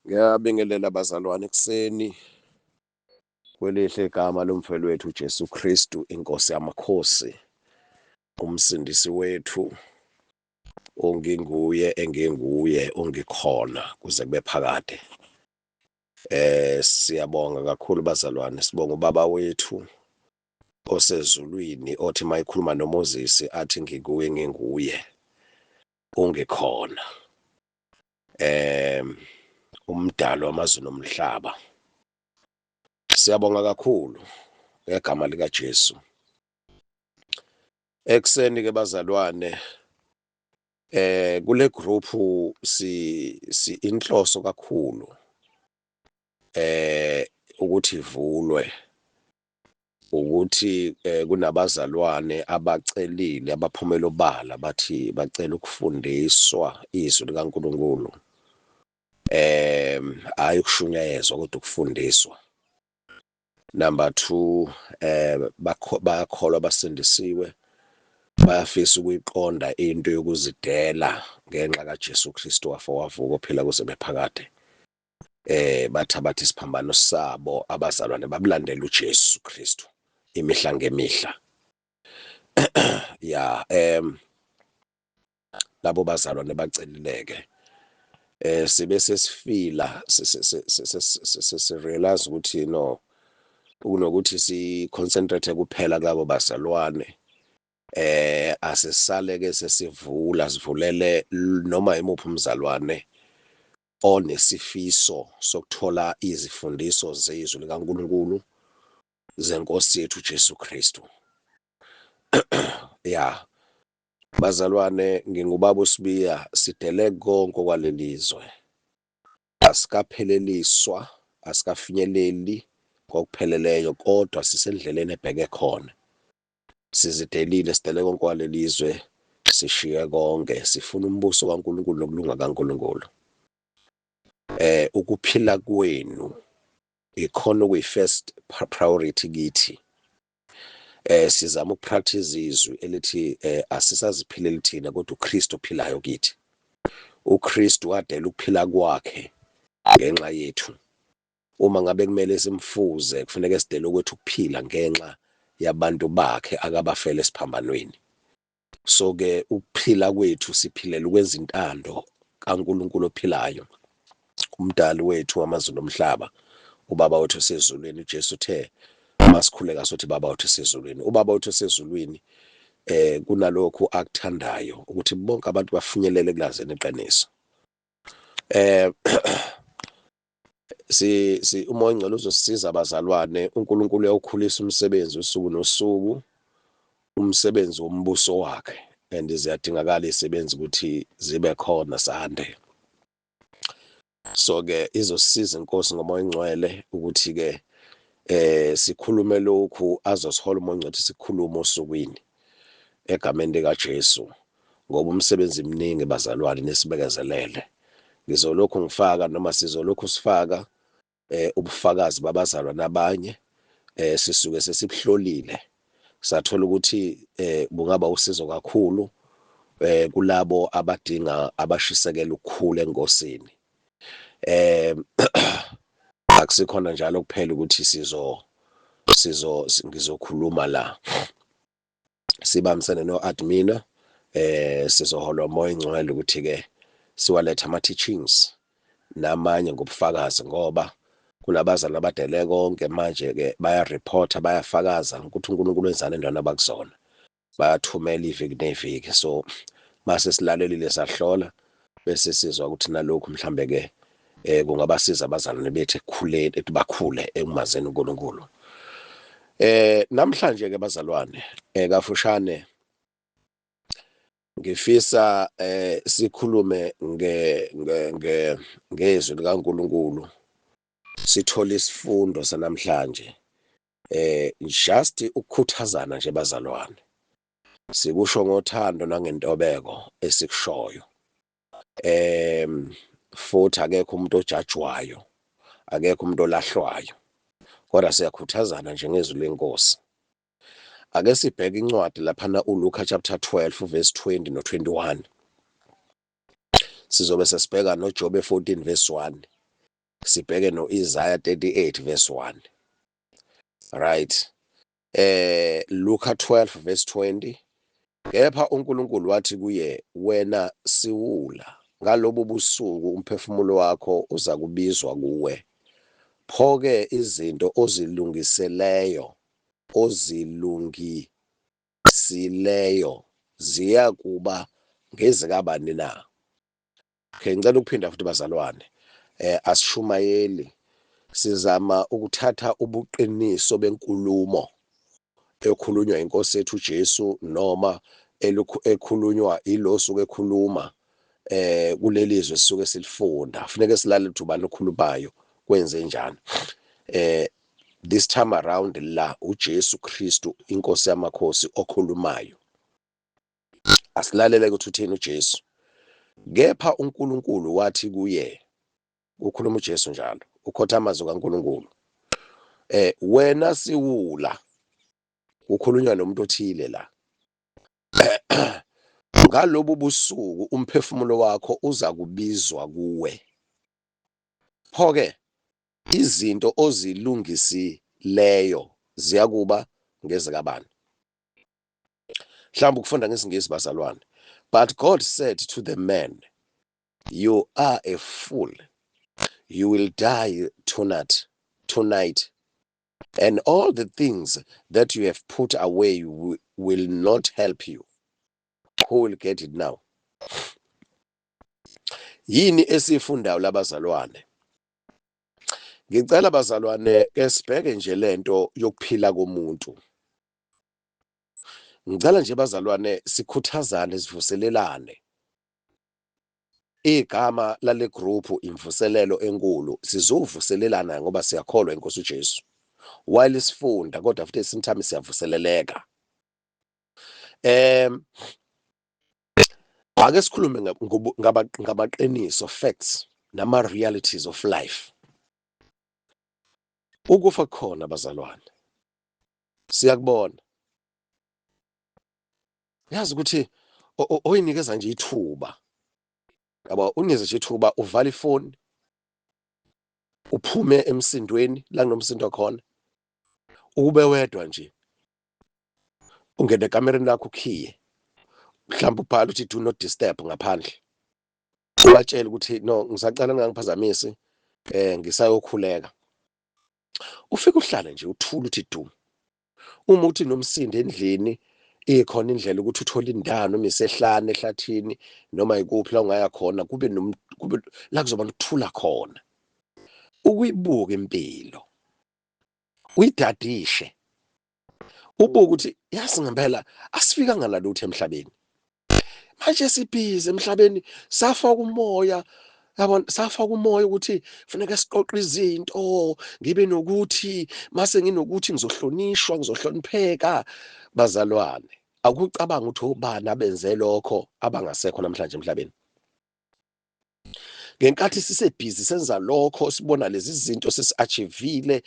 Ngiyabingelela bazalwane ekuseni kwelihle igama lomfeli wethu uJesu Kristu, inkosi yamakhosi, umsindisi wethu, onginguye enginguye ongikhona kuze kube phakade. Siyabonga kakhulu bazalwane, sibonga ubaba wethu osezulwini othi mayikhuluma noMoses athi ngikuye nginguye ungikhona. Umdali wamazulu nomhlaba. Siyabonga kakhulu ngegama lika Jesu. Ekuseni ke bazalwane, kule group si inhloso kakhulu ukuthi ivulwe ukuthi kunabazalwane abacelile abaphumela obala bathi bacela ukufundiswa izwi likaNkulunkulu, hayi ukushunyayezwa kodwa ukufundiswa. Number 2, bayakholwa, basindisiwe, bayafisa ukuyiqonda into yokuzidela ngenxa kaJesu Kristu wafa wavuka ophila kuze bephakade. Bathabatha isiphambano sabo abazalwane babulandela uJesu Kristu imihla ngemihla. Ya, labo bazalwane bacelileke, sibe sesifila sesirealize ukuthi no, kunokuthi si concentrate kuphela kulabo bazalwane, asisale ke sesivula sivulele noma imuphi umzalwane onesifiso sokuthola izifundiso zezwi likaNkulunkulu zenkosi yethu Jesu Kristu. Ya bazalwane, ngingubaba uSibiya, sidele konke kwalelizwe, asikapheleliswa, asikafinyeleli ngokupheleleyo, kodwa sisendleleni ebheke khona. Sizidelile, sidele konke kwalelizwe, sishiye konke, sifuna umbuso kaNkulunkulu nokulunga kaNkulunkulu. Ukuphila kwenu ikhona okuyi first priority kithi. Sizama ukupractice izwi elithi asisaziphileli thina kodwa uKristu ophilayo kithi. uKristu wadela ukuphila kwakhe ngenxa yethu. Uma ngabe kumele simfuze, kufuneka sidele okwethu ukuphila ngenxa yabantu bakhe akabafele esiphambanweni. So ke ukuphila kwethu siphilela ukwenza intando kaNkulunkulu ophilayo, umdali wethu wamazulu nomhlaba, ubaba wethu osezulwini. uJesu uthe masikhuleka sothi baba wethu osezulwini. Ubaba wethu osezulwini kunalokhu akuthandayo ukuthi bonke abantu bafinyelele kulazini iqiniso. Si uMoya oNgcwele uzosisiza abazalwane. uNkulunkulu uyawukhulisa umsebenzi usuku nosuku, umsebenzi wombuso wakhe, and ziyadingakala izisebenzi ukuthi zibe khona sande. So ke izosisiza inkosi ngoMoya oNgcwele ukuthi ke sikhulume lokhu azosihola uMoya oNgcwele sikhulume osukwini egameni lika Jesu, ngoba umsebenzi mningi bazalwane, nisibekezelele. Ngizolokhu ngifaka noma sizolokhu sifaka ubufakazi babazalwane abanye, sisuke sesibuhlolile sathola ukuthi bungaba usizo kakhulu kulabo abadinga abashisekela ukukhula enkosini. Akusikhona njalo kuphela ukuthi sizo sizo ngizokhuluma la, sibambisene no-admin, sizoholwa uMoya oNgcwele ukuthi ke siwalethe ama teachings namanye ngobufakazi, ngoba kunabazali abadele konke manje ke baya-reporta, bayafakaza ukuthi uNkulunkulu wenzani endaweni abakuzona, bayathumela iviki neviki. So mase silalelile sahlola bese sizwa ukuthi nalokhu mhlambe ke kungabasiza abazalwane bethu ekukhuleni, ethi bakhule ekumazeni uNkulunkulu. Namhlanje ke bazalwane, kafushane ngifisa sikhulume nge nge ngezwi likaNkulunkulu, sithole isifundo sanamhlanje, just ukukhuthazana nje bazalwane, sikusho ngothando nangentobeko esikushoyo. Futhi akekho umuntu ojajwayo, akekho umuntu olahlwayo, kodwa siyakhuthazana nje ngezwi lenkosi. Ake sibheke incwadi laphana uLuka chapter 12 verse 20 no 21, sizobe sesibheka noJobe 14 verse 1. Sibheke no-Isaiah 38 verse 1. Right. Luka 12 verse 20. Kepha uNkulunkulu wathi kuye, wena siwula, ngalobu busuku umphefumulo wakho uza kubizwa kuwe. Pho-ke izinto ozilungiseleyo, ozilungisileyo ziyakuba ngezikabani na? Okay, ngicela ukuphinda futhi bazalwane. Asishumayeli, sizama ukuthatha ubuqiniso benkulumo ekhulunywa inkosi yethu uJesu noma ekhulunywa ilosuku ekhuluma kuleli zwe sisuke silifunda. Kufuneka silale ukuthi ubani okhulumayo, kwenze njani. This time around la uJesu Kristu inkosi yamakhosi okhulumayo. Asilalele ukuthi uthini uJesu. Kepha uNkulunkulu wathi kuye, ukhuluma uJesu njalo, ukhotha amazwi kaNkulunkulu. Wena siwula, kukhulunywa nomuntu othile la. Ngalobu busuku umphefumulo wakho uza kubizwa kuwe. Pho-ke izinto ozilungisileyo ziyakuba ngezikabani? Mhlawumbe ukufunda ngesiNgisi bazalwane. But God said to the man, you are a fool. You will die tonight. And all the things that you have put away will not help you. Who will get it now? Yini esifundayo labazalwane? Ngicela bazalwane ke sibheke nje lento yokuphila komuntu. Ngicela nje bazalwane sikhuthazane, sivuselelane. Igama lale group imvuselelo enkulu, sizovuselelana ngoba siyakholwa inkosi uJesu. While sifunda kodwa futhi sometimes siyavuseleleka. Ake sikhulume ngamaqiniso, facts nama realities of life. Ukufa khona bazalwane, siyakubona. Yazi ukuthi oyinikeza nje ithuba, yabo, unikeze nje ithuba, uvala ifoni, uphume emsindweni la kunomsindo khona, ukube wedwa nje, ungene ekamereni lakho ukhiye, mhlawumbe ubhale uthi do not disturb ngaphandle, ubatshele ukuthi no, ngisacela ningangiphazamisi, ngisayokhuleka. Ufike uhlale nje uthule uthi du. Uma uthi nomsindo endlini, ikhona indlela ukuthi uthole indawo noma isehlane ehlathini noma ikuphi la ungaya khona, kube kube la kuzoba nokuthula khona. Ukuyibuka impilo, uyidadishe, ubuke ukuthi yazi ngempela asifikanga nalutho emhlabeni. Manje sibhizi emhlabeni, safaka umoya, yabona, safaka umoya ukuthi kufuneka siqoqe izinto, ngibe nokuthi mase nginokuthi ngizohlonishwa, ngizohlonipheka. Bazalwane, akucabanga ukuthi obani abenze lokho abangasekho namhlanje emhlabeni. Ngenkathi sisebhizi senza lokho, sibona lezi zinto sesi-achievile,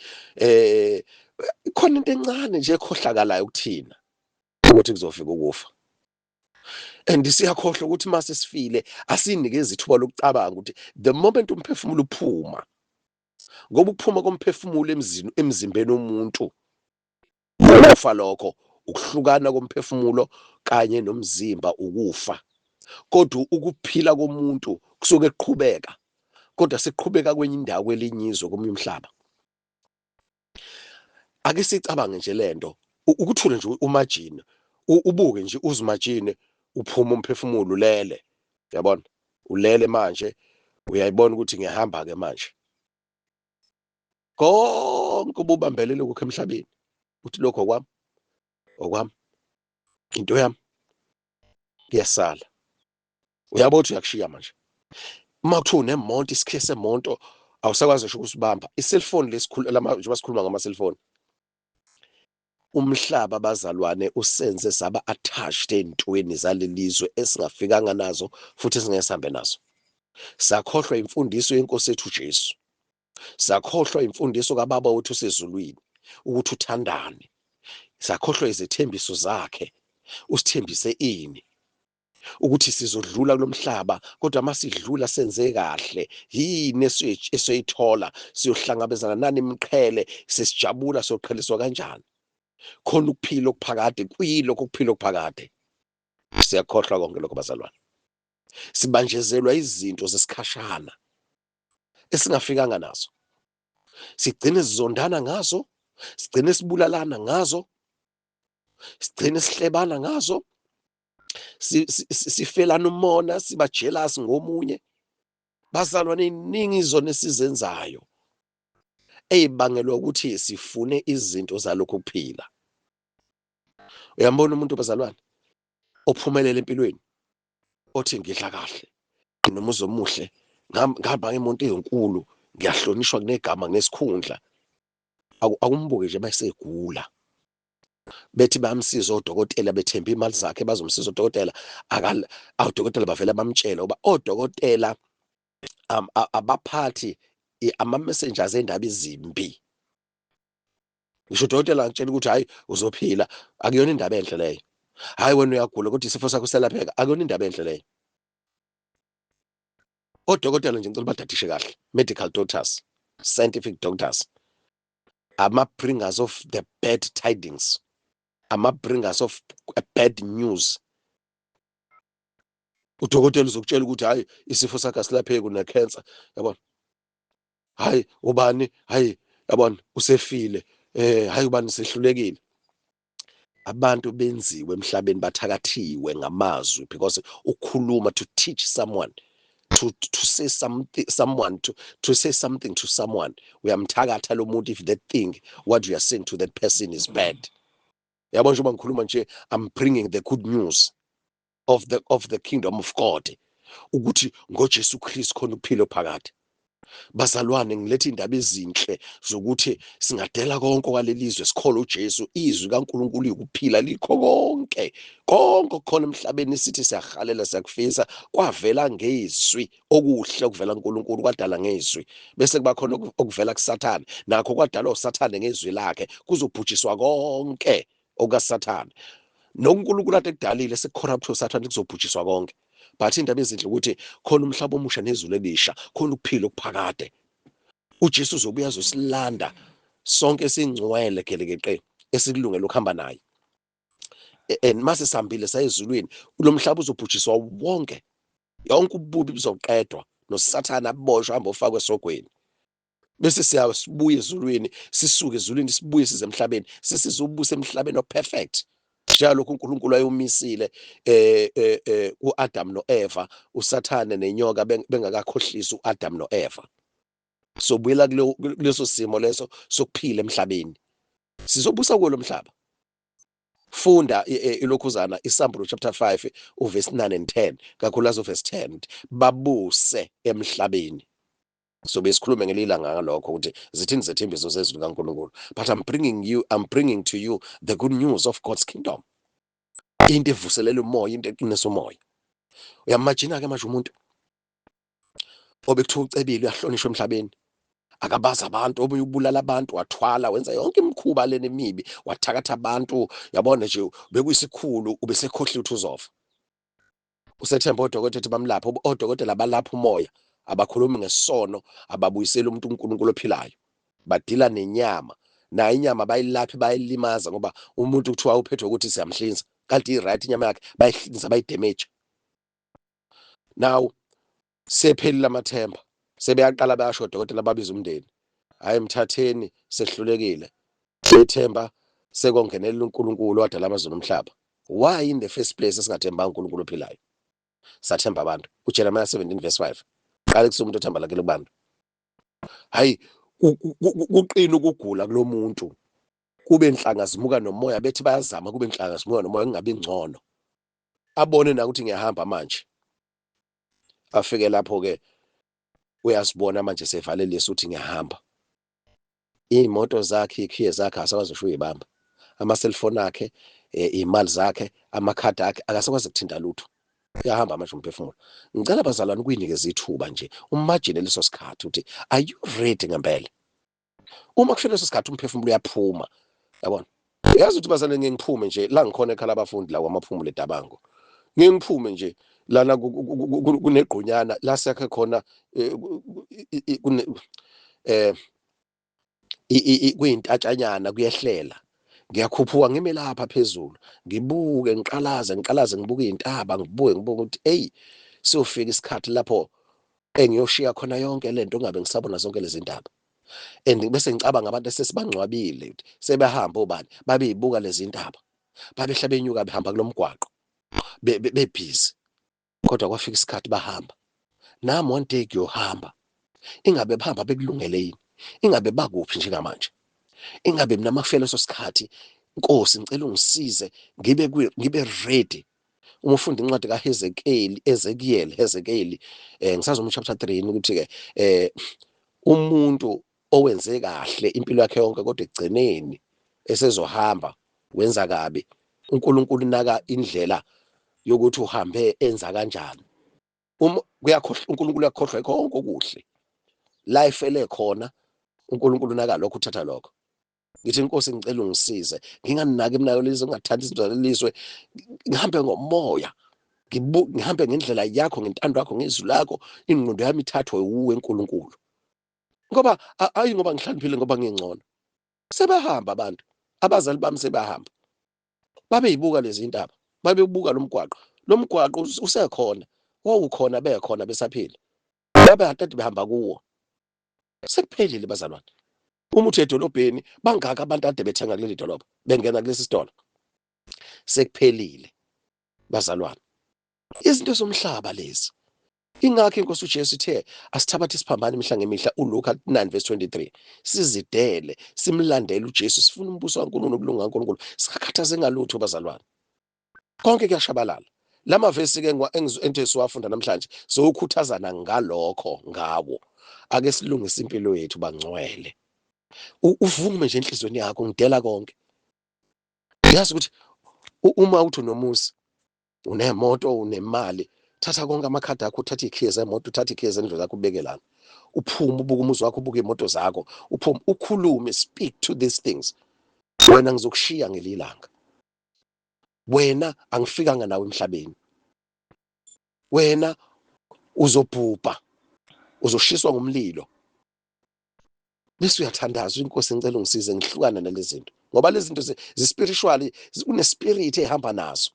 khona into encane nje ekhohlakalayo kuthina ukuthi kuzofika ukufa. And siyakhohlwa ukuthi mase sifile asinikeze ithuba lokucabanga ukuthi the moment umphefumulo uphuma, ngoba ukuphuma komphefumulo emzimbeni womuntu, ukufa lokho, ukuhlukana komphefumulo kanye nomzimba, ukufa. Kodwa ukuphila komuntu kusuke kuqhubeka, kodwa siqhubeka kwenye indawo, kwelinye izwe, komunye umhlaba. Ake sicabange nje lento, ukuthule nje, imagine, ubuke nje, uzimagine uphuma umphefumulo ulele, uyabona, ulele manje, uyayibona ukuthi ngiyahamba ke manje. Konke ububambelele kukho emhlabeni, uthi lokho okwami, okwami, into yami, kuyasala. Uyabona ukuthi uyakushiya manje. Uma kuthiwa unemonto, isikhiye semonto awusakwazi ngisho ukusibamba. I-cellphone lesikhulu lama, njengoba sikhuluma ngama-cellphone. Umhlaba bazalwane usenze saba attached ey'ntweni zalelizwe esingafikanga nazo futhi esingeke sihambe nazo. Sakhohlwa imfundiso yenkosi yethu uJesu. Sakhohlwa imfundiso kaBaba wethu osezulwini ukuthi uthandani. Sakhohlwa izethembiso zakhe, usithembise ini. Ukuthi sizodlula kulomhlaba, kodwa masidlula senze kahle, yini esiyoyithola? Siyohlangabezana nani imiqhele? Sesijabula siyoqheliswa kanjani? Khona ukuphila okuphakade, kuyilokho ukuphila okuphakade. Siyakhohlwa konke lokho bazalwane, sibanjezelwa izinto zesikhashana esingafikanga nazo, sigcine sizondana ngazo, sigcine sibulalana ngazo, sigcine sihlebana ngazo, sifelana umona, siba jealous ngomunye. Bazalwane, iningi izono esizenzayo eyibangelwa ukuthi sifune izinto zalokhu kuphila. Uyambona umuntu bazalwane ophumelela empilweni, othi ngidla kahle, nginomuzi omuhle, ngihamba ngemonto enkulu, ngiyahlonishwa, kunegama, nginesikhundla. Akumbuke nje mayesegula, bethi bayamsiza odokotela, bethemba imali zakhe bazomsiza odokotela, odokotela bavele bamtshela uba odokotela abaphathi ama-messengers endaba ezimbi. Ngisho udokotela angitshela ukuthi hayi uzophila, akuyona indaba enhle leyo. Hayi wena uyagula kodwa isifo sakho selapheka, akuyona indaba enhle leyo. Odokotela nje ngicela badadishe kahle, medical doctors, scientific doctors, ama-bringers of the bad tidings, ama-bringers of bad news. Udokotela uzokutshela ukuthi hayi isifo sakho asilapheki, une-cancer, yabona, hayi ubani, hayi yabona usefile, hayi ubani sehlulekile. Abantu benziwe emhlabeni bathakathiwe ngamazwi, because ukukhuluma, to teach someone, to say something, someone to say something to someone, uyamthakatha lo muntu if that thing what you are saying to that person is bad. Yabona, njengoba ngikhuluma nje, I'm bringing the good news of the kingdom of God, ukuthi ngoJesu Kristu khona ukuphila phakade. Bazalwane, ngiletha indaba ezinhle zokuthi singadela konke kwalelizwe, sikholwe uJesu. Izwi kaNkuluNkulu ukuphila, likho konke konke okukhona emhlabeni sithi siyahalela, siyakufisa, kwavela ngezwi. Okuhle okuvela kuNkulunkulu kwadala ngezwi, bese kuba khona okuvela kuSathane, nakho kwadalwa uSathane ngezwi lakhe. Kuzobhujiswa konke okaSathane, noNkulunkulu ade kudalile sekucorrupt uSathane, kuzobhujiswa konke. But indaba ezinhle ukuthi khona umhlaba omusha nezulu elisha, khona ukuphila okuphakade. uJesu uzobuya azosilanda sonke singcwele gelekeqe, esikulungela ukuhamba naye. And mase sihambile sayezulwini, lo mhlaba uzobhujiswa wonke, yonke ububi buzoqedwa, noSathane aboshwa, hamba ofakwe esogweni, bese siyabuya ezulwini, sisuke ezulwini sibuye size emhlabeni, sesizobusa emhlabeni operfect njengalokhu uNkulunkulu ayomisile kuAdam noEva, uSathane nenyoka bengakakhohlisi uAdam noEva. Sobuyela kuleso simo leso sokuphila emhlabeni, sizobusa kulo mhlaba. Funda ilokhuzana isambulo chapter 5 uverse 9 and 10, kakhulukazi uverse 10, babuse emhlabeni. So besikhulume ngelilanga ngalokho ukuthi zithini zethembiso zezwi kaNkulunkulu. But I'm bringing to you the good news of God's kingdom, into evuselela umoya, into eqinisa umoya. Uyamagina ke manje umuntu obekuthiwa ucebile, uyahlonishwa emhlabeni, akabazi abantu, omunye ubulala abantu, wathwala, wenza yonke imikhuba lena emibi, wathakatha abantu, yabona nje bekuyisikhulu, ubesekhohliwe ukuthi uzofa. Usethemba odokotela ukuthi bamlaphe, odokotela balapha umoya, abakhulumi ngesono, ababuyiseli umuntu uNkulunkulu ophilayo, badila nenyama. Nayo inyama bayilaphi? Bayilimaza, ngoba umuntu kuthiwa uphethwe ukuthi siyamhlinza, kanti i-right inyama yakhe, bayihlinza, bayidamage. Now sephelile amathemba, sebeyaqala bayasho odokotela, babiza umndeni, hayi mthatheni, sehlulekile, bethemba sekongenelela uNkulunkulu wadala amazulu nomhlaba. Why in the first place esingathembanga uNkulunkulu ophilayo, sathemba abantu? UJeremiah 17 verse 5, qale kusumuntu othemba lakele kubantu. Hayi, kuqina ukugula kulomuntu, kube inhlanga zimuka nomoya, bethi bayazama, kube inhlanga zimuka nomoya, kungabi ngcono. Abone na ukuthi ngiyahamba manje, afike lapho ke uyasibona manje sevalelisa ukuthi ngiyahamba, iy'moto zakhe, iy'khiye zakhe akasakwazi ngisho uyibamba, ama-cellphone akhe, iy'mali zakhe, amakhadi akhe, akasakwazi ukuthinta lutho, uyahamba manje umphefumulo. Ngicela bazalwane ukuyinikeza ithuba nje, umagine leso sikhathi ukuthi are you ready ngempela uma kufika leso sikhathi umphefumulo uyaphuma. Yabona, yazi ukuthi bazalwane, ngeke ngiphume nje la ngikhona ekhala abafundi la kwamaphumulo eDabango. Ngeke ngiphume nje lana kunegqunyana la sakhe khona eh, kune eh kuyintatshanyana kuyehlela ngiyakhuphuka ngime lapha phezulu ngibuke ngiqalaze ngiqalaze ngibuke iy'ntaba ngibuke ngibuke ukuthi eyi siyofika isikhathi lapho engiyoshiya khona yonke le nto ngingabe ngisabona zonke lezi ndaba and bese ngicabanga abantu esesibangcwabile ukuthi sebehamba obani babeyibuka lezi ndaba babehla benyuka behamba kulo mgwaqo bebhizi kodwa kwafika isikhathi bahamba nami one day kuyohamba ingabe bahamba bekulungele yini ingabe bakuphi njengamanje ingabe mina makufika leso sikhathi Nkosi ngicela ungisize ngibe ngibe ready uma ufunda incwadi kaHezekeli Ezekiel Hezekeli eh ngisazoma chapter 3 ukuthi ke eh umuntu owenze kahle impilo yakhe yonke kodwa ekugcineni esezohamba wenza kabi uNkulunkulu naka indlela yokuthi uhambe enza kanjani uma kuyakhohlwa uNkulunkulu uyakhohlwa konke okuhle la efele khona uNkulunkulu naka lokho uthatha lokho ngithi inkosi ngicela ungisize nginganaki mina lelizwe ngingathandi izinto zalelizwe ngihambe ngomoya ngihambe ngendlela yakho ngentando yakho ngezwi lakho ingqondo yami ithathwe wuwe uNkulunkulu ngoba ayi ngoba ngihlaniphile ngoba ngingcono sebahamba abantu abazali bami sebahamba babeyibuka lezi ntaba babebuka lo mgwaqo lo mgwaqo usekhona wawukhona bekhona besaphila babe kade behamba kuwo sekuphelile bazalwane uma uthi edolobheni bangaka abantu ade bethenga kuleli dolobha bengena kulesi sitolo sekuphelile bazalwane izinto zomhlaba lezi Ingakho inkosi uJesu ithe asithabathe isiphambano imihla ngemihla uLuka 9 verse 23 sizidele simlandele uJesu sifuna umbuso kaNkulunkulu nokulunga kaNkulunkulu singakhathaze ngalutho bazalwane konke kuyashabalala lama vesi ke engithe siwafunda namhlanje sowukhuthazana ngalokho ngawo ake silungise impilo yethu bangcwele uvume nje enhlizweni yakho ngidela konke yazi ukuthi uma uthi unomuzi unemoto unemali thatha konke amakhadi akho uthathe ikhiye zemoto uthathe ikhiye zendlu zakho ubeke lana uphume ubuke umuzi wakho ubuke imoto zakho uphume ukhulume speak to these things wena ngizokushiya ngelilanga wena angifikanga nawe emhlabeni wena uzobhubha uzoshiswa ngumlilo bese uyathandaza inkosi ngicela ungisize ngihlukane nalezi zinto ngoba lezi zinto zi-spiritually kune-spirit ehamba nazo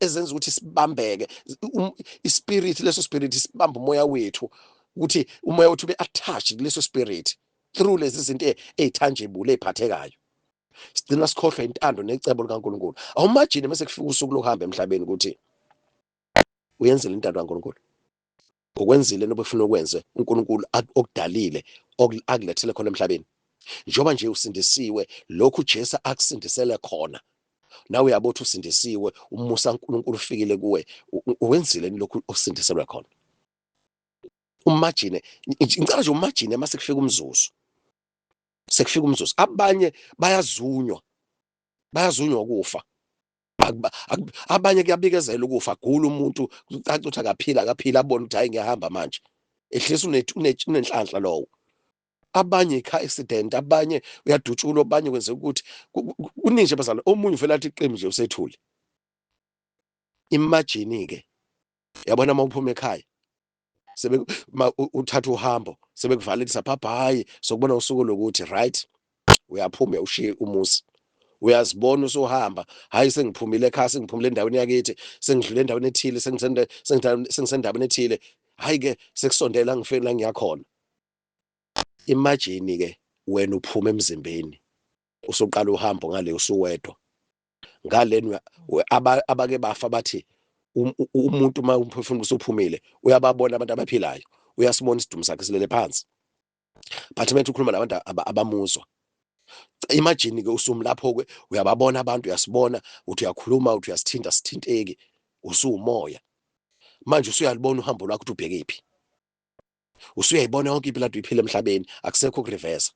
ezenza ukuthi sibambeke um, ispirit leso spirit sibamba umoya wethu ukuthi umoya wethu ube attached kuleso spirit through lezi zinto ey'tangible ey'phathekayo sigcina sikhohlwa intando necebo likaNkulunkulu awumajini mase kufika usuku lokuhamba emhlabeni ukuthi uyenzile intando kaNkulunkulu ukwenzile nobefuna ukwenze uNkulunkulu okudalile akulethele khona emhlabeni njengoba nje usindisiwe lokhu uJesu akusindisele khona nawe uyabo ukuthi usindisiwe umusa kaNkulunkulu ufikile kuwe uwenzile lokhu osindiselwe khona umajine ngicela nje umajine mase kufika umzuzu sekufika umzuzu abanye bayazunywa bayazunywa ukufa abanye kuyabikezela ukufa gula umuntu kucaca ukuthi akaphila akaphila abone ukuthi hayi ngiyahamba manje ehlisa unenhlanhla lowo abanye car accident abanye uyadutshulwa abanye kwenzeka ukuthi kuningi nje bazalwane omunye uvela athi qimi nje usethule imagine ke yabona uma uphuma ekhaya sebe uthatha uhambo sebekuvalelisa phapha hayi sokubona usuku lokuthi right uyaphuma ushiye umuzi uyazibona usuhamba hayi sengiphumile ekhaya sengiphumile endaweni yakithi sengidlule endaweni ethile sengisendaweni ethile hayi ke sekusondela ngifike la ngiyakhona imagine ke wena uphuma emzimbeni usuqala uhambo ngale usuwedwa ngaleni abake bafa bathi um, umuntu uma umphefumulo usuphumile uyababona abantu abaphilayo uyasibona isidumo sakhe silele phansi but uma ukhuluma nabantu abamuzwa imagine ke usumlapho ke uyababona abantu uyasibona uthi uyakhuluma uthi uyasithinta sithinteki usuwumoya manje usuyalibona uhambo lwakho ukuthi ubhekephi usuyayibona yonke impilo ade uyiphila emhlabeni akusekho ukurivesa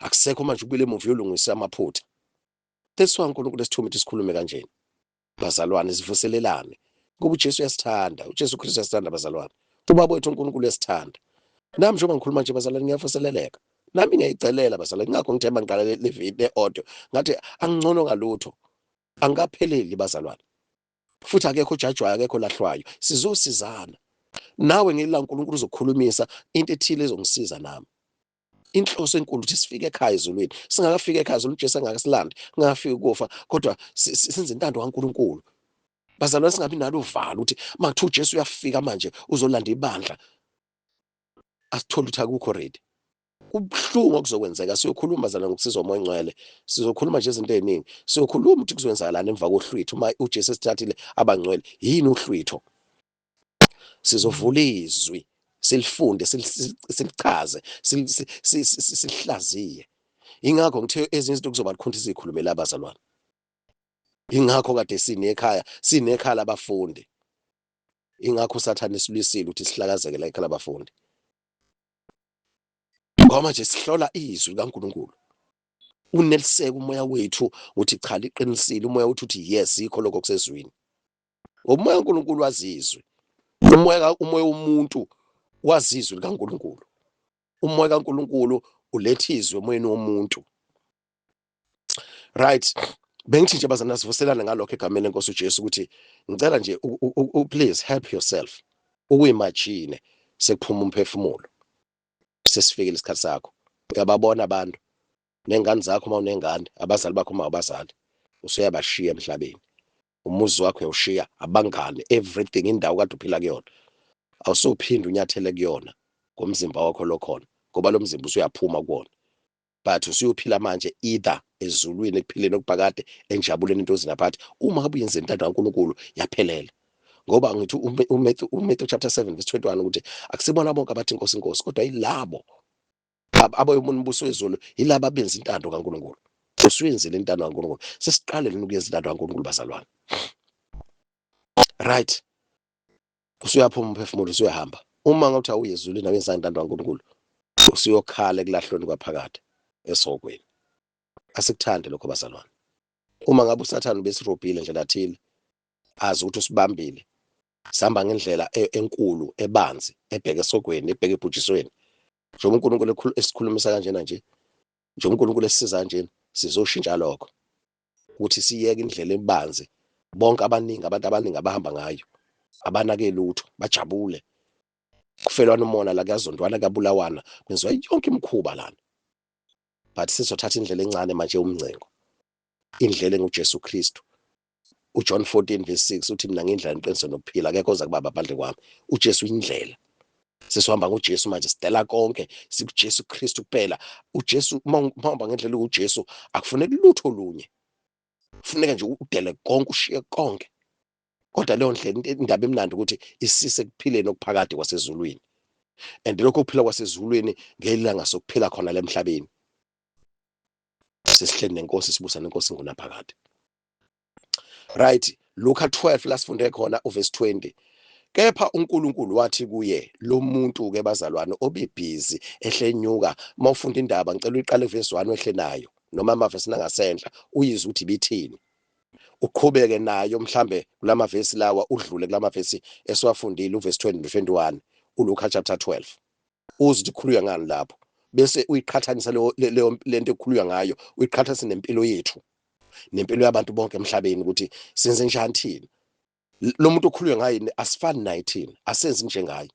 akusekho manje ukubuyela emuva uyolungisa amaphutha That's why uNkulunkulu esithume ukuthi sikhulume kanjena. Bazalwane sivuselelane. Ngoba uJesu uyasithanda, uJesu Kristu uyasithanda bazalwane. Ubaba wethu uNkulunkulu uyasithanda. Nami njengoba ngikhuluma nje bazalwane ngiyavuseleleka. Nami ngiyayicelela bazalwane ngakho ngithe mangiqala le video le audio ngathi angingcono ngalutho. Angikapheleli bazalwane. Futhi akekho ojajwayo, akekho olahlwayo, sizosizana. Nawe ngelanga uNkulunkulu uzokukhulumisa into ethile ezongisiza nami. Inhloso enkulu ukuthi sifike ekhaya ezulwini. Singakafiki ekhaya ezulwini, uJesu engakasilandi, kungakafiki ukufa, kodwa senze intando kaNkulunkulu. Bazalwane, singabi nalo uvalo ukuthi makuthiwa uJesu uyafika manje uzolanda ibandla, asithole ukuthi akukho ready. Kubuhlungu okuzokwenzeka. Siyokhuluma bazalwane ngokusizwa uMoya oNgcwele, sizokhuluma nje izinto eziningi. Siyokhuluma ukuthi kuzowenzakalani emva kohlwitho uma uJesu esithathile abangcwele. Yini uhlwitho? Sizovula izwi, silifunde, silichaze, silihlaziye. Ingakho ngithe ezinye izinto kuzoba lukhuni sizikhulumele abazalwane. Ingakho kade sinekhaya, sinekhaya labafundi. Ingakho uSathane esilwisile ukuthi sihlakazeke la ekhaya labafundi, ngoba manje sihlola izwi likaNkulunkulu. Uneliseka umoya wethu uthi cha, liqinisile. Umoya wethu uthi yes, yikho lokho kusezwini. Ngoba umoya kaNkulunkulu wazizwi, umoya womuntu wazizwi likaNkulunkulu. Umoya kaNkulunkulu uletha izwi emoyeni womuntu. Right, bengithi nje bazana sivuselane ngalokho egameni lenkosi uJesu, ukuthi ngicela nje please help yourself ukuyimagine sekuphuma umphefumulo, sesifikile isikhathi sakho. Uyababona abantu nengane zakho uma unengane, abazali bakho uma abazali, usuyabashiya emhlabeni. Umuzi wakho uyawushiya, abangane, everything, indawo kade uphila kuyona awusuphinde unyathele kuyona ngomzimba wakho lokhona, ngoba lo mzimba usuyaphuma kuwona, but usuyophila manje either ezulwini ekuphileni okuphakade, enjabulweni, into zinaphakathi, uma ngabe uyenze intando kaNkulunkulu yaphelela. Ngoba ngithi uMatthew chapter 7 verse 21 ukuthi akusibona bonke abathi inkosi, inkosi, kodwa yilabo abayobona umbuso wezulu, yilabo abenza intando kaNkulunkulu. Usuyenzile intando kaNkulunkulu? Sesiqale leni ukuyenza intando kaNkulunkulu, bazalwane? Right, usuyaphuma umphefumulo, usuyahamba. Uma ngathi awuye ezulwini, awenza intando kaNkulunkulu, usuyokhala ekulahlweni kwaphakade esokweni. Asikuthande lokho, bazalwane. Uma ngabe uSathane ubesirobhile nje lathile, azi ukuthi usibambile, sihamba ngendlela enkulu ebanzi ebheke esogweni, ebheke ebhujisweni. Njengoba uNkulunkulu esikhulumisa kanjena nje, njengoba uNkulunkulu esisiza kanjena, sizoshintsha lokho ukuthi siyeke indlela ebanzi bonke abaningi, abantu abaningi abahamba ngayo, abanake lutho, bajabule, kufelwana umona la, kuyazondwana, kuyabulawana, kwenziwa yonke imikhuba lana. But sizothatha indlela encane manje, umngcengo, indlela enguJesu Kristu. uJohn 14 verse 6 uthi, "Mina ngindlela, iqiniso nokuphila, akekho oza kubaba ngaphandle kwami." UJesu indlela. Sesihamba ngoJesu manje, sidela konke, sikuJesu Kristu kuphela. UJesu, uma uhamba ngendlela uJesu, akufuneki lutho olunye, kufuneka nje udele konke, ushiye konke. Kodwa leyo ndlela, indaba emnandi ukuthi isise ekuphileni okuphakade kwasezulwini, and lokho kuphila kwasezulwini ngelanga sokuphila khona lemhlabeni, sesihleli nenkosi, sibusa nenkosi ngunaphakade. Right, Luka 12 la sifunde khona uverse 20. Kepha uNkulunkulu wathi kuye lo muntu ke, bazalwane, obebhizi ehlenyuka. Uma ufunda indaba, ngicela uyiqale verse 1 wehle nayo, noma amavesi nangasenhla, uyizwe ukuthi ibithini, uqhubeke nayo mhlambe kulamavesi lawa, udlule kulamavesi esiwafundile, uverse 20 no 21, uLuka chapter 12, uze ukuthi khulunywa ngani lapho, bese uyiqhathanisa leyo lento ekhulunywa ngayo, uyiqhathanise nempilo yethu, nempilo yabantu bonke emhlabeni, ukuthi senze njani thina. Lo muntu okhulunywa ngaye asifani naye thina, asenzi njengaye.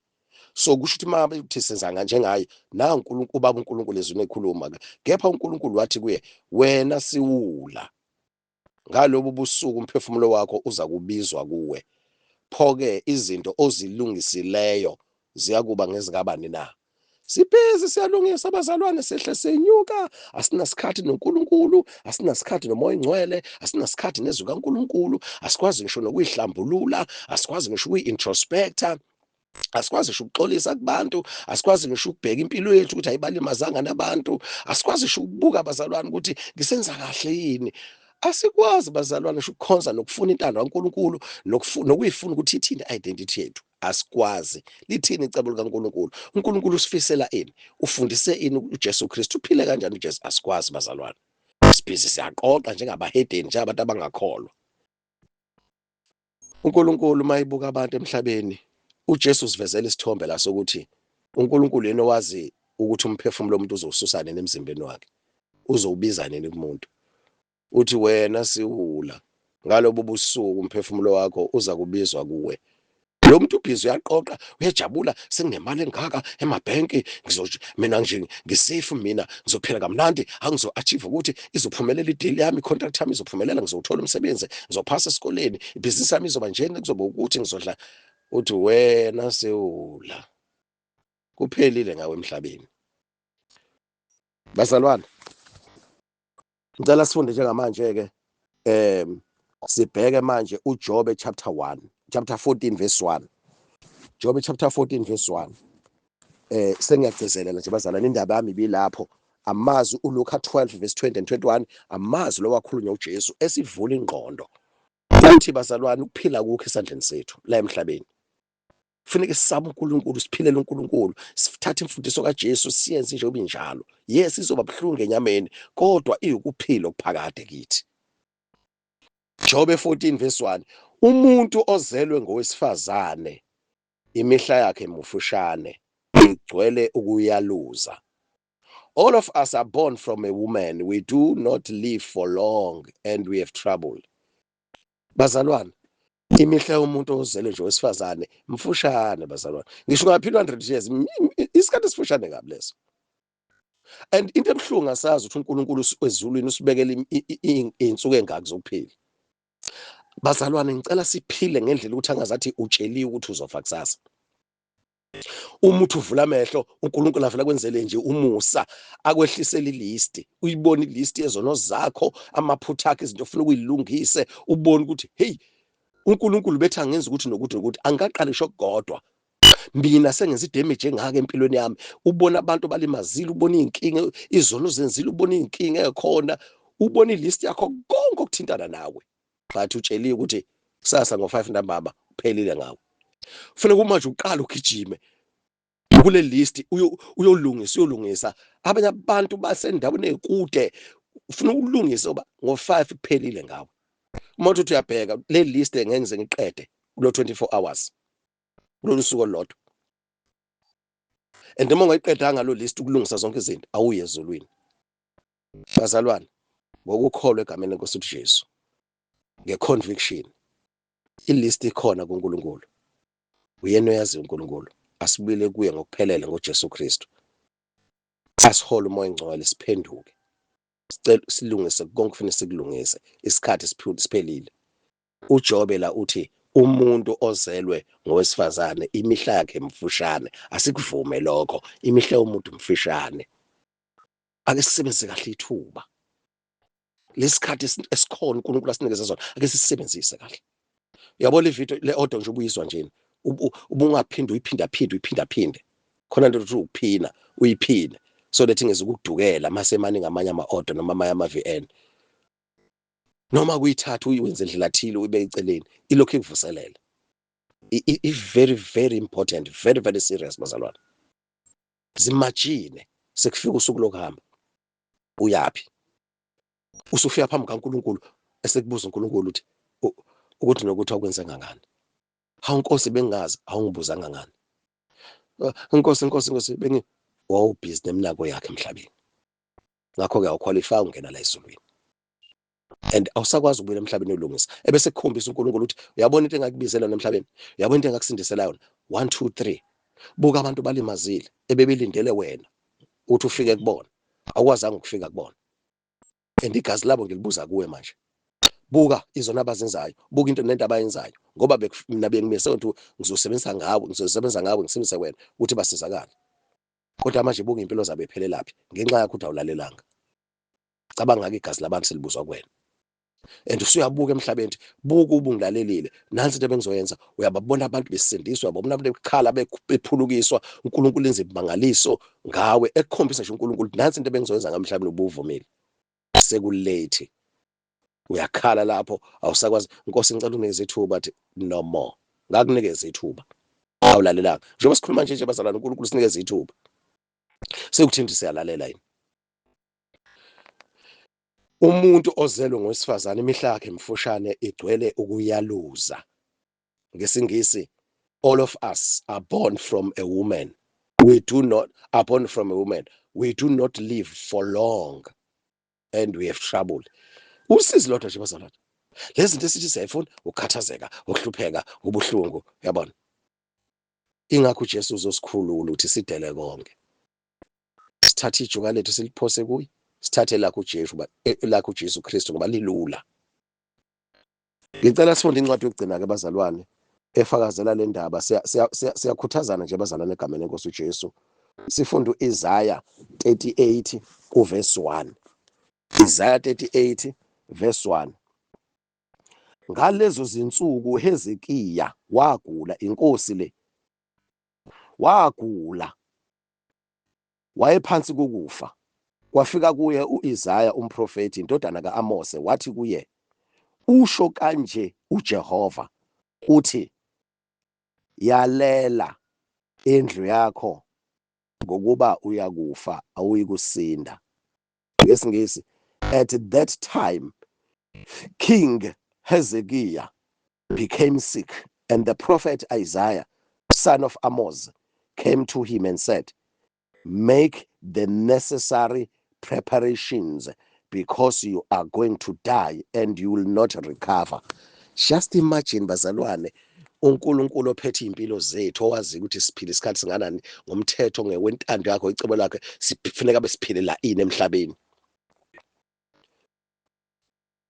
So kusho ukuthi uma ukuthi senza njengaye na uNkulunkulu, ubaba uNkulunkulu ezwini ekhuluma ke, kepha uNkulunkulu wathi kuye, "Wena siwula, ngalobu busuku umphefumulo wakho uza kubizwa kuwe. Pho-ke izinto ozilungisileyo ziyakuba ngezikabani na?" Sibhizi siyalungisa, abazalwane, sihle senyuka, asinasikhathi noNkulunkulu, asinasikhathi noMoya oNgcwele, asinasikhathi nezwi kaNkulunkulu, asikwazi ngisho nokuyihlambulula, asikwazi ngisho ukuyi-introspecta, asikwazi ngisho ukuxolisa kubantu, asikwazi ngisho ukubheka impilo yethu ukuthi ayibalimazanga nabantu, asikwazi ngisho ukubuka, abazalwane, ukuthi ngisenza kahle yini. Asikwazi, bazalwane, ngisho ukukhonza nokufuna intando kaNkulunkulu, nokuyifuna ukuthi ithini i-identity yethu. Asikwazi lithini icebo likaNkulunkulu, uNkulunkulu usifisela ini, ufundise ini uJesu Kristu, uphile kanjani uJesu. Asikwazi, bazalwane. Sibhizi siyaqoqa njengabahedeni, njengabantu abangakholwa. uNkulunkulu mayibuka abantu emhlabeni, uJesu usivezela isithombe la sokuthi uNkulunkulu yena owazi ukuthi umphefumulo womuntu uzowususa nini emzimbeni wakhe, uzowubiza nini kumuntu. Uthi, "Wena siwula, Ngalobu busuku umphefumulo wakho uza kubizwa kuwe. Lo muntu ubhizi uyaqoqa, uyajabula, senginemali engaka emabhenki, mina nje ngisafe, mina ngizophila kamnandi, angizo-achieve ukuthi izophumelela i-deal yami, i-contract yami izophumelela, ngizowuthola umsebenzi, ngizophasa esikoleni, ibhizinisi yami izoba njena, kuzoba ukuthi ngizodla. Uthi wena sewula, kuphelile ngawe emhlabeni. Bazalwane, ngicela sifunde njengamanje ke, sibheke manje uJobe chapter 1, chapter 14 verse 1. Jobe chapter 14 verse 1. Sengiyagcizelela nje bazalwane, indaba yami ibilapho. Amazwi uLuka 12 verse 20 and 21, amazwi lo wakhulunywa uJesu esivula ingqondo. Uthi bazalwane, ukuphila kukho esandleni sethu la emhlabeni. Kufuneka sisabe uNkulunkulu, siphilele uNkulunkulu, sithathe imfundiso kaJesu siyenze njengoba injalo. Yes, izoba buhlungu enyameni, kodwa iwukuphila okuphakade kithi. Jobe 14 verse 1, umuntu ozelwe ngowesifazane imihla yakhe mufushane, igcwele ukuyaluza. All of us are born from a woman, we do not live for long and we have trouble. Bazalwane, imihla yomuntu ozelwe nje wesifazane mfushane bazalwane. Ngisho ungaphila 100 years, isikhathi esifushane kabi leso. And into ebuhlungu, asazi ukuthi uNkulunkulu ezulwini usibekele iy'nsuku engaki zokuphila. Bazalwane, ngicela siphile ngendlela ukuthi angazathi utsheliwe ukuthi uzofa kusasa. Uma uthi uvula amehlo, uNkulunkulu avela kwenzele nje umusa, akwehlisele ilist, uyibone ilist yezono zakho, amaphutha akho, izinto ofuna ukuyilungise, ubone ukuthi hey, uNkulunkulu bethi angenza ukuthi nokuthi nokuthi, angikaqali ngisho kodwa mina sengenza idamage engaka empilweni yami. Ubona abantu balimazile, ubona iy'nkinga, izono zenzile, ubona iy'nkinga ey'khona, ubona ilist yakho konke okuthintana nawe, but utsheliwe ukuthi kusasa ngo-5 ntambama uphelile ngawe. Kufuneka manje uqale ugijime kule list, uyolungisa, uyolungisa. Abanye abantu basendaweni ekude, ufuna ukulungisa ngoba ngo-5 kuphelile ngawe. Uma uthi uyabheka le list, ngeke ngize ngiqede kulo 24 hours, kulolu suku olulodwa. And uma ungayiqedanga lo list, ukulungisa zonke izinto, awuye ezulwini. Bazalwane, ngokukholwa egameni lenkosi uJesu, ngeconviction, ilist ikhona kuNkulunkulu, uyena oyaziyo uNkulunkulu. Asibuyele kuye ngokuphelele ngoJesu Kristu, asihole uMoya oNgcwele, siphenduke, sicela silungise konke kufanele sikulungise. Isikhathi siphelile. UJobe la uthi umuntu ozelwe ngowesifazane imihla yakhe mfushane. Asikuvume lokho, imihla yomuntu mfishane. Ake sisebenzise kahle ithuba lesikhathi esikhona uNkulunkulu asinikeze sona, ake sisebenzise kahle. Uyabona le video, le audio nje ubuyizwa nje, ubungaphinde uyiphinda phinde, uyiphinda phinde khona nto ukuthi ukuphina uyiphine, so that ingeze ukudukela mase maningi amanye ama-audio noma amanye ama-VN, noma kuyithatha uyiwenze ndlela thile, uyibeke eceleni, ilokhu ikuvuselela. I-very very important, very very serious bazalwane. Zimagine sekufika usuku lokuhamba, uyaphi? Usufika phambi kaNkulunkulu, esekubuza uNkulunkulu ukuthi ukuthi nokuthi awukwenze ngangani. Hawu Nkosi, bengingazi, awungibuzanga ngani? Nkosi, Nkosi, Nkosi, bengi wawubhizi neminako yakhe emhlabeni, ngakho-ke awuqualify ungena la ezulwini and awusakwazi ukubuyela emhlabeni uyolungisa. Ebese kukhombisa uNkulunkulu ukuthi uyabona into engakubizela yona emhlabeni, uyabona into engakusindisela yona, 1 2 3, buka abantu balimazile ebebelindele wena ukuthi ufike kubona, awukwazanga ukufika kubona, and igazi labo ngilibuza kuwe manje. Buka izona abazenzayo, buka into nento abayenzayo, ngoba mina bengimise ukuthi ngizosebenzisa ngawe, ngizosebenza ngawe, ngisebenzise wena ukuthi basizakale, kodwa manje buka impilo zabo iphelelaphi ngenxa yakho ukuthi awulalelanga. Cabanga-ke, igazi labantu selibuzwa kuwena and usuyabuka emhlabeni ukuthi buka, ubungilalelile, nansi into ebengizoyenza. Uyababona abantu besindiswa, uyababona abantu bekhala, bephulukiswa, uNkulunkulu enze imangaliso ngawe, ekukhombisa nje uNkulunkulu, nansi into ebengizoyenza ngamhlabeni ubuvumile. Sekulate, uyakhala lapho, awusakwazi. Nkosi, ngicela unginikeze ithuba. Athi no more, ngakunikeza ithuba, awulalelanga. Njengoba sikhuluma nje nje bazalwane, uNkulunkulu sinikeze ithuba, sekuthi siyalalela yini? Umuntu ozelwe ngowesifazane imihla yakhe mfushane, igcwele ukuyaluza. NgesiNgisi, all of us are born from a woman, we do not are born from a woman, we do not live for long and we have trouble. Usizi lodwa nje bazalwane. Lezi zinto esithi siyayifuna, ukukhathazeka, ukuhlupheka, ubuhlungu, uyabona. Ingakho uJesu uzosikhulula ukuthi sidele konke. Sithathe ijuka lethu siliphose kuye, sithathe lakho uJesu, lakho uJesu Kristu ngoba lilula. Ngicela sifunde incwadi yokugcina-ke bazalwane efakazela le ndaba. Siyakhuthazana nje bazalwane egameni lenkosi uJesu. Sifunde u-Isaya 38 kuvesi 1. Isaya 38 verse 1. Ngalezo zinsuku uHezekiya wagula, inkosi le wagula, wayephansi kokufa. Kwafika kuye u-Isaya umprofethi, indodana ka-Amose, wathi kuye, usho kanje uJehova, uthi, yalela indlu yakho, ngokuba uyakufa, awuyikusinda. NgesiNgisi, at that time King Hezekiah became sick, and the prophet Isaiah, son of Amoz, came to him and said, make the necessary preparations because you are going to die and you will not recover. Just imagine bazalwane, uNkulunkulu ophethe impilo zethu, owazi ukuthi siphila isikhathi singanani ngomthetho, ngewentando yakho, icebo lakhe, sifuneka besiphilela ini emhlabeni.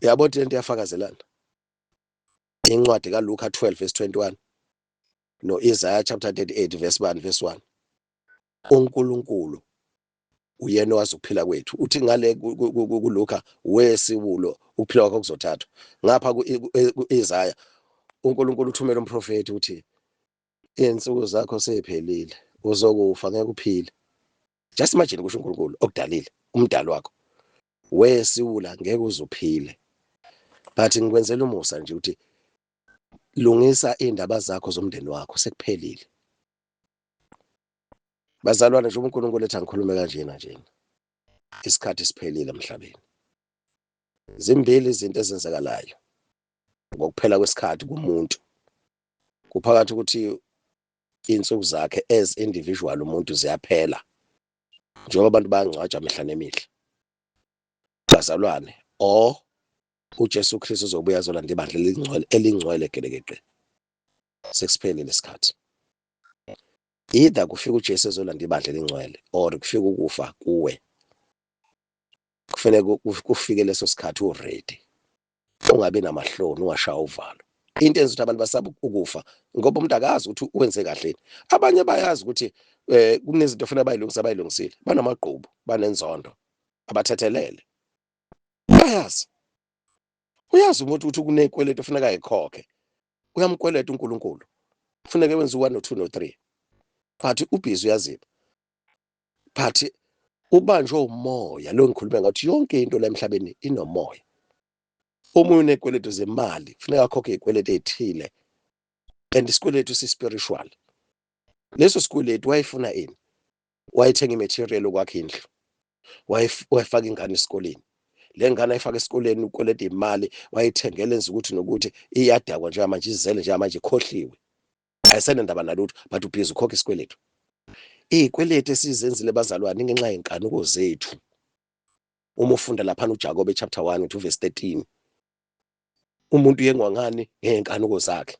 Uyabona lento iyafakazelana. Incwadi kaLuka 12 verse 21 no-Isaiah chapter 38 verse 1 verse 1. uNkulunkulu uyena owazi ukuphila kwethu. Uthi ngale kuLuka, wesiwulo ukuphila kwakho kuzothathwa. Ngapha ku-Isaiah uNkulunkulu uthumela umprofethi uthi iy'nsuku zakho sey'phelile, uzokufa, ngeke uphile. Just imagine, kusho uNkulunkulu okudalile, umdali wakho, wesiwula ngeke uzuphile, but ngikwenzela umusa nje ukuthi lungisa iy'ndaba zakho zomndeni wakho, sekuphelile. Bazalwane, nje uNkulunkulu ethi angikhulume kanjena njena, isikhathi siphelile emhlabeni. Zimbili izinto ezenzekalayo ngokuphela kwesikhathi kumuntu. Kuphakathi ukuthi iy'nsuku zakhe as individual umuntu ziyaphela, njengoba abantu bayangcwatshwa mihla nemihla bazalwane, or uJesu Kristu uzobuya azolanda ibandla elingcwele, elingcwele gelekeqe. Sekusiphelile isikhathi. Either kufika uJesu ezolanda ibandla elingcwele or kufika ukufa kuwe. Kufanele kufike leso sikhathi uready, ungabi namahloni, ungashaya uvalo. Into enza ukuthi abantu basaba ukufa ngoba umuntu akazi ukuthi wenze kahle. Abanye bayazi ukuthi kunezinto ofanele bayilungise, abayilungisile, banamagqubu, banenzondo, abathethelele, bayazi. Uyazi umuntu ukuthi kunekweletu ofuneka ayikhokhe, uyamkweleta uNkulunkulu, kufuneke wenze u-1 no-2 no-3, but ubhizi uyaziba, but ubanjwe umoya lo ngikhulume ngathi yonke into la emhlabeni inomoya. Omunye unekweletu zemali, kufuneka akhokhe izikweletu ezithile, and isikweletu si-spiritual. Leso sikweletu wayefuna ini? Wayethenga i-material okwakha indlu, wayefaka ingane esikoleni, le ngane ayifaka esikoleni ukweleta imali, wayithengela, enza ukuthi nokuthi iyadakwa njengamanje, izele njengamanje, ikhohliwe, ayisenendaba nalutho, but ubhizi ukhokha isikweletu. Iy'kweletu esizenzile bazalwane ngenxa yenkanuko zethu. Uma ufunda laphana uJakobe chapter 1 uthi verse 13, umuntu uyengwa ngani? Ngey'nkanuko zakhe.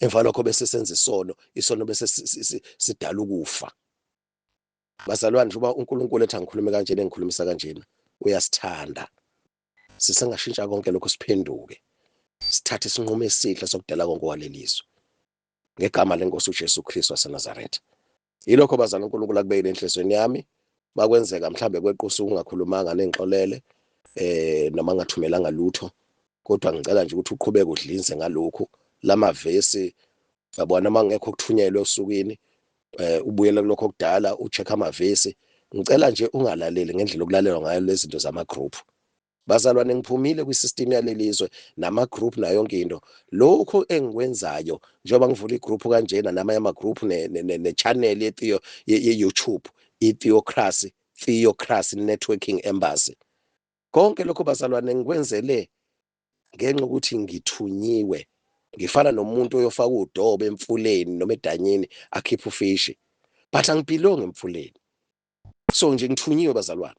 Emva lokho bese senza isono, isono bese sidala ukufa. Bazalwane, njengoba uNkulunkulu ethi angikhulume kanjena, engikhulumisa kanjena, uyasithanda. Sisengashintsha konke lokho, siphenduke, sithathe isinqumo esihle sokudela konke walelizwe ngegama lenkosi uJesu Kristu waseNazaretha. Yilokho bazalwane uNkulunkulu akubekile enhliziyweni yami. Makwenzeka mhlambe kweqa usuku ungakhulumanga, nengixolele noma ngathumelanga lutho, kodwa ngicela nje ukuthi uqhubeke udlinze ngalokhu lamavesi, yabona. Uma ngekho okuthunyelwe osukwini, ubuyele kulokho okudala, ucheck amavesi. Ngicela nje ungalaleli ngendlela okulalelwa ngayo lezi zinto zama group. Bazalwane, ngiphumile kwi-system yalelizwe nama group nayo yonke into. Lokho engikwenzayo njengoba ngivula igroup kanjena namanye ama group ne channel ye Theo ye YouTube, i Theocracy, Theocracy Networking Embassy, konke lokho bazalwane ngikwenzele ngenxa ukuthi ngithunyiwe. Ngifana nomuntu oyofaka udobo emfuleni noma edanyini akhiphe ufishi, but angibelong emfuleni. So nje ngithunyiwe bazalwane,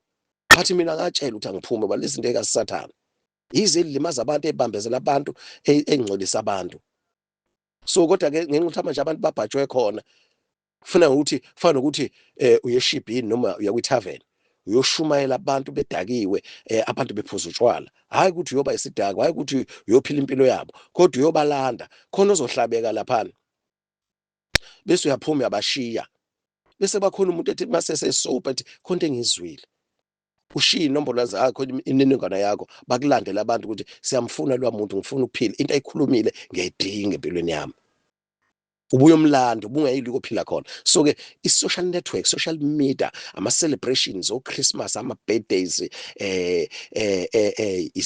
but mina ngatshela ukuthi angiphume ba lezi zinto ekasathana. Yize elimaza abantu, ebambezela abantu, engcolisa abantu. So kodwa ke ngenxa ukuthi manje abantu babhajwe khona, kufuna ukuthi kufana nokuthi uyeshibhini noma uya kwi-tavern uyoshumayela abantu bedakiwe, abantu bephuza utshwala. Hayi ukuthi uyoba isidakwa, hayi ukuthi uyophila impilo yabo, kodwa uyobalanda khona ozohlabeka laphana, bese uyaphuma uyabashiya, bese bakhona umuntu ethi mase sesopa ethi khona into engizwile, ushiye inombolo zakho, imininingwane yakho, bakulandele abantu ukuthi siyamfuna lwa muntu, ngifuna ukuphila into ayikhulumile, ngiyayidinga empilweni yami. Ubuye umlando ubungayili kophila khona. So ke i-social network, social media, ama-celebrations o-Christmas, ama-birthdays,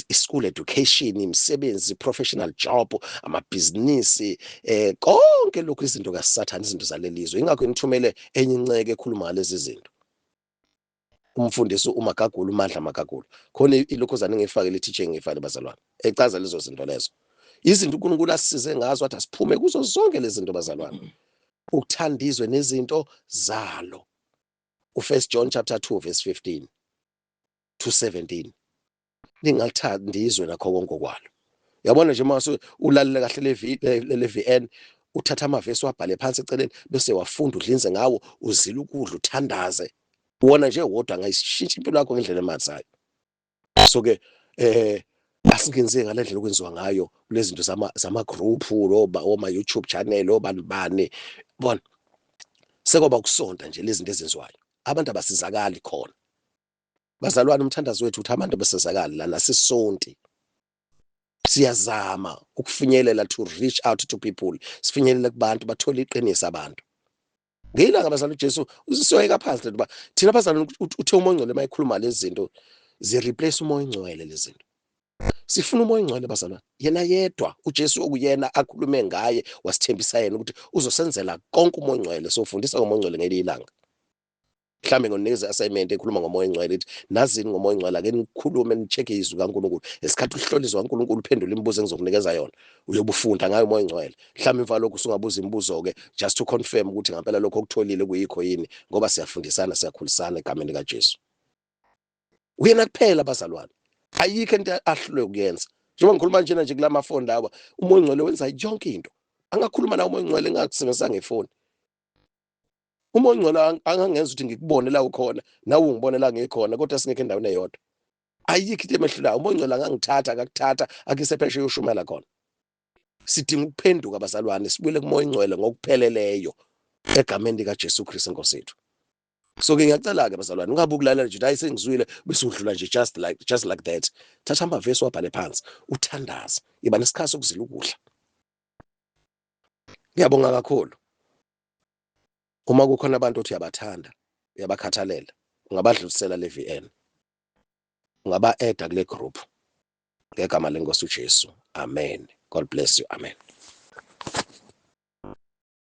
i-school education, imisebenzi, professional job, amabhizinisi, konke lokhu izinto kaSathane, izinto zalelizwe. Ingakho ngithumele enye inceke ekhuluma ngalezi zinto, umfundisi uMagagula, uMandla Magagula. Khona ilokhuzana engifake le teaching ngifake bazalwane, echaza lezo zinto lezo, izinto uNkulunkulu asisize ngazo, athi asiphume kuzo zonke lezi zinto bazalwane, ukuthanda izwe nezinto zalo. U1 John chapter 2 verse 15 to 17, ningalithandi izwe nakho konke kwalo. Yabona nje, mase ulalele kahle le VN, uthatha amavesi wabhale phansi eceleni, bese wafunda, udlinze ngawo, uzila ukudla, uthandaze wona nje wodwa, angayishintsha impilo yakho ngendlela emalisayo. So ke asingenziwe ngale ndlela okwenziwa ngayo kulezi zinto zama group, roba oma YouTube channel, obani bani bona, sekwaba kusonta nje lezi zinto ezenziwayo, abantu abasizakali khona bazalwane. Umthandazo wethu uthi abantu besizakali lana, sisonti, siyazama ukufinyelela, to reach out to people, sifinyelele kubantu bathole iqiniso abantu. Ngilanga bazalwane, uJesu usiyoyeka phansi lento ba thina bazalwane. Uthe uMoya oNgcwele mayikhuluma lezi zinto, zi replace uMoya oNgcwele lezi zinto. Sifuna uMoya oNgcwele bazalwane, yena yedwa uJesu okuyena akhulume ngaye, wasithembisa yena ukuthi uzosenzela konke uMoya oNgcwele. Sofundisa ngoMoya oNgcwele ngelinye ilanga, mhlambe ngonikeza assignment ekhuluma ngoMoya oNgcwele, ithi nazini ngoMoya oNgcwele, ake nikhulume, ni-check izwi kaNkulunkulu. Esikhathi uhlola izwi kaNkulunkulu, uphendule imibuzo engizokunikeza yona, uyobe ufunda ngayo uMoya oNgcwele. Mhlawumbe emva lokho usungabuza imibuzo ke, just to confirm ukuthi ngempela lokho okutholile kuyikho yini, ngoba siyafundisana, siyakhulisana egameni likaJesu. Uyena kuphela bazalwane, ayikho into ahlulwe ukuyenza. Njengoba ngikhuluma njena nje kulamafoni lawa, uMoya oNgcwele wenza yonke into. Angakhuluma nawe uMoya oNgcwele engakusebenzisa ngefoni. Umoya oNgcwele angangenza ukuthi ngikubone la ukhona, nawe ungibone la ngikhona, kodwa singekho endaweni eyodwa. Ayikho into emehlulayo. Umoya oNgcwele angangithatha, akakuthatha, akise phesheya uyoshumela khona. Sidinga ukuphenduka bazalwane, sibuyele kuMoya oNgcwele ngokupheleleyo egameni likaJesu Kristu inkosi yethu. So ke ngiyacela-ke bazalwane, ungabe ukulalela nje, hayi sengizwile, bese udlula nje just like that. Thatha amavesi wabhale phansi, uthandaze, iba nesikhathi sokuzila ukudla. Ngiyabonga kakhulu. Uma kukhona abantu othi uyabathanda, uyabakhathalela, ungabadlulisela le VN, ungaba-adda kule group, ngegama lenkosi uJesu. Amen. God bless you. Amen.